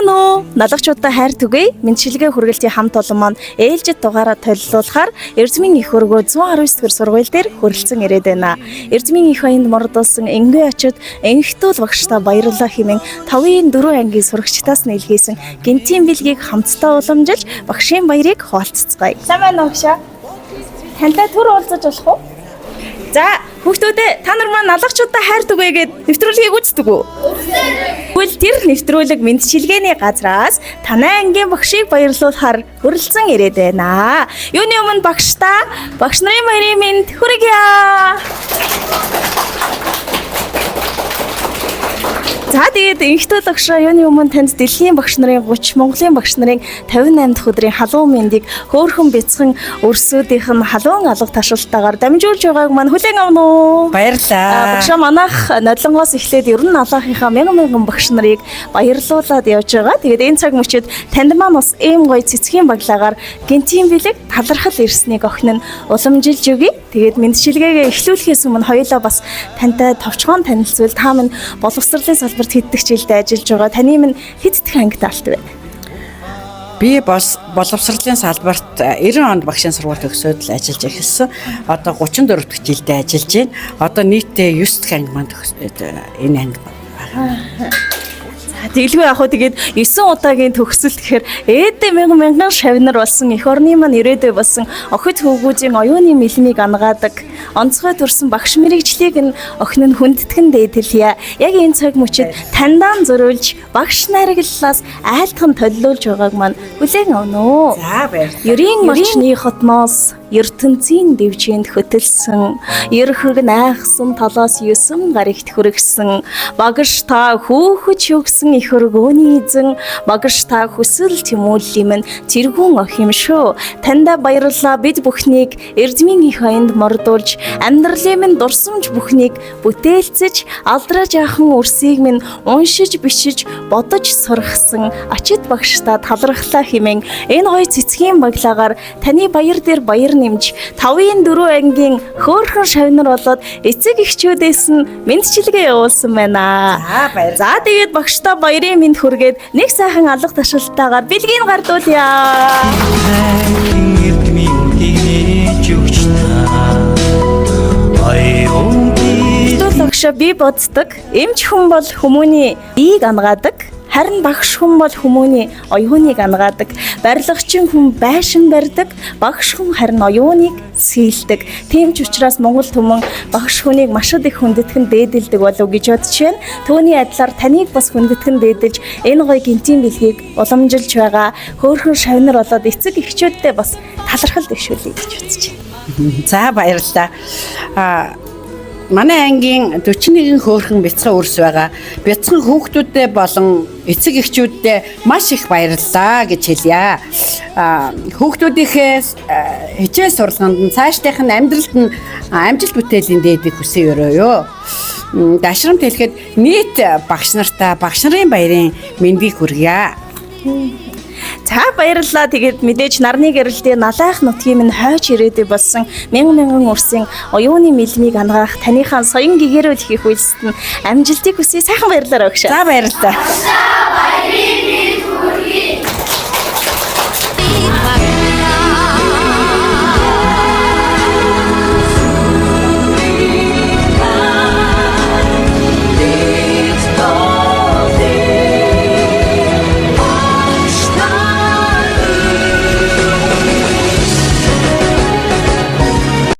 Сайн байна уу? Налагчуудаа хайр түгэе. Мэдчилгээ хүргэлтийн хамт олон маань ээлжид дугаараа толилуулахаар Эрдмийн их өргөө 119 дэх сургууль дээр хүрэлцэн ирээд байна. Эрдмийн их оёнд мордуулсан энгийн очид энхтүүл багштай баярлалаа хэмээн 5-ын 4 ангийн сурагчдаас нийлгээсэн гэнтийн бэлгийг хамтдаа уламжилж багшийн баярыг хуваалцацгаая. Сайн байна уу багшаа? Тантай түр уулзаж болох уу? За, хүүхдүүдээ та нар маань налагчуудаа хайр түгээе гээд нэвтрүүлгийг үздэг үү? Тэгвэл тэр нэвтрүүлэг мэдчилгээний газраас танай ангийн багшийг баярлуулахар хүрэлцэн ирээд байна. Юуны өмнө багштай багш нарын баярын мэнд хүргье. За, тэгээд энхтүүл багшаа, юуны өмнө танд дэлхийн багш нарын 30, Монголын багш нарын 58 дахь өдрийн халуун мэндийг хөөхөн бяцхан өрсүүдийнх нь халуун алга ташуултаагаар дамжуулж байгааг маань хүлээн авна уу? Баярлалаа. Багшаа, манайх нодлонгоос эхлээд ер нь алаахынхаа мянган мянган багш нарыг баярлуулад явж байгаа. Тэгээд энэ цаг мөчид танд маань бас ийм гоё цэцгийн баглаагаар гэнтийн бэлэг талархал ирснийг охин нь уламжилж өгье. Тэгээд мэдчилгээгээ эхлүүлэхээс өмнө хоёулаа бас тантай товчхон танилцвал, та минь боловсролын салбарт хэд дэх жилдээ ажиллаж байгаа. Таны минь хэд дэх ангид алт вэ? Би бас боловсролын салбарт 90 онд багшийн сургууль төгсөөд л ажиллаж эхэлсэн. Одоо 34 дахь жилдээ ажиллаж байна. Одоо нийтдээ 9 дахь анги маань энэ анги байна. За, тэгэлгүй яах вэ? Тэгээд 9 удаагийн төгсөлт гэхээр ээдэ мянган мянган шавнар болсон эх орны маань ирээдүй болсон охид хөвгүүдийн оюуны мэлмийг ангаадаг онцгой төрсэн багш мэрэгжлийг нь охин нь хүндэтгэн дээдэлье. Яг энэ цаг мөчид таньдаан зориулж багш найраглалаас айлтган толилуулж байгааг маань хүлээн авна уу? За, баярлалаа. Ерийн малчны хотноос ертөнцийн дэвжээнд хөтөлсөн, ерхэг найхсан толоос 9 гарагт хүргэсэн багш та, хүүхэд шүгсэн эх өргөөний эзэн багш та, хүсэл тэмүүллийн минь тэргүүн ох юм шүү. Таньда баярлалаа. Бид бүхнийг Эрдмийн их оёнд мордуулж, амьдралын минь дурсамж бүхнийг бүтээлцэж, алдраа жаахан үрсийг минь уншиж, бичиж, бодож сургасан ачид багштай талархлаа хэмээн энэ гоё цэцгийн баглаагаар таны баяр дээр баяр нэмж, 5-ын 4 ангийн хөөрхөн шавнар болоод эцэг эхчүүдээс нь мэдчилгээ явуулсан байна. За, баярлалаа. За, тэгээд багштай баярын мэнд хүргээд нэг сайхан алга ташилтаагаар бэлгийг гардуулъя. Эрдмийн үдийг өгч та аюун. Тэгвэл багшаа, би боддог. Эмч хүн бол хүмүүний биеийг ангаадаг. Харин багш хүн бол хүмүүний оюуныг ангаадаг. Барилгачин хүн байшин барьдаг. Багш хүн харин оюуныг сийлдэг. Тийм ч учраас Монгол түмэн багш хүнийг маш их хүндэтгэн дээдэлдэг болов гэж бодож байна. Түүний адилаар таныг бас хүндэтгэн дээдэлж энэ гоё гэнтийн бэлгийг уламжилж байгаа. Хөөхөн шавнар болоод эцэг эхчүүдтэй бас талархал дэвшүүлье гэж бодож байна. За, баярлалаа. А манай ангийн 41 хөөрхөн бяцхан өрс байгаа. Бяцхан хүүхдүүдтэй болон эцэг эхчүүддээ маш их баярлалаа гэж хэлье. А хүүхдүүдийнхээ хичээл сурлаганд нь цаашдынх нь амьдралд нь амжилт бүтээлийн дээдийг хүсэн өрөөё. Дашрамт хэлэхэд нийт багш нартаа багш нарын баярын мэндийг хүргье. За, баярлалаа. Тэгээд мэдээж нарны гэрэлтэй налайх нутгийн минь хойч ирээдүй болсон мянган мянган үрсийн оюуны мэлмийг ангаах таныхаа соён гэгэрүүл хийх үйлсэд нь амжилтыг хүсье. Сайхан баярлалаа, багшаа. За, баярлалаа.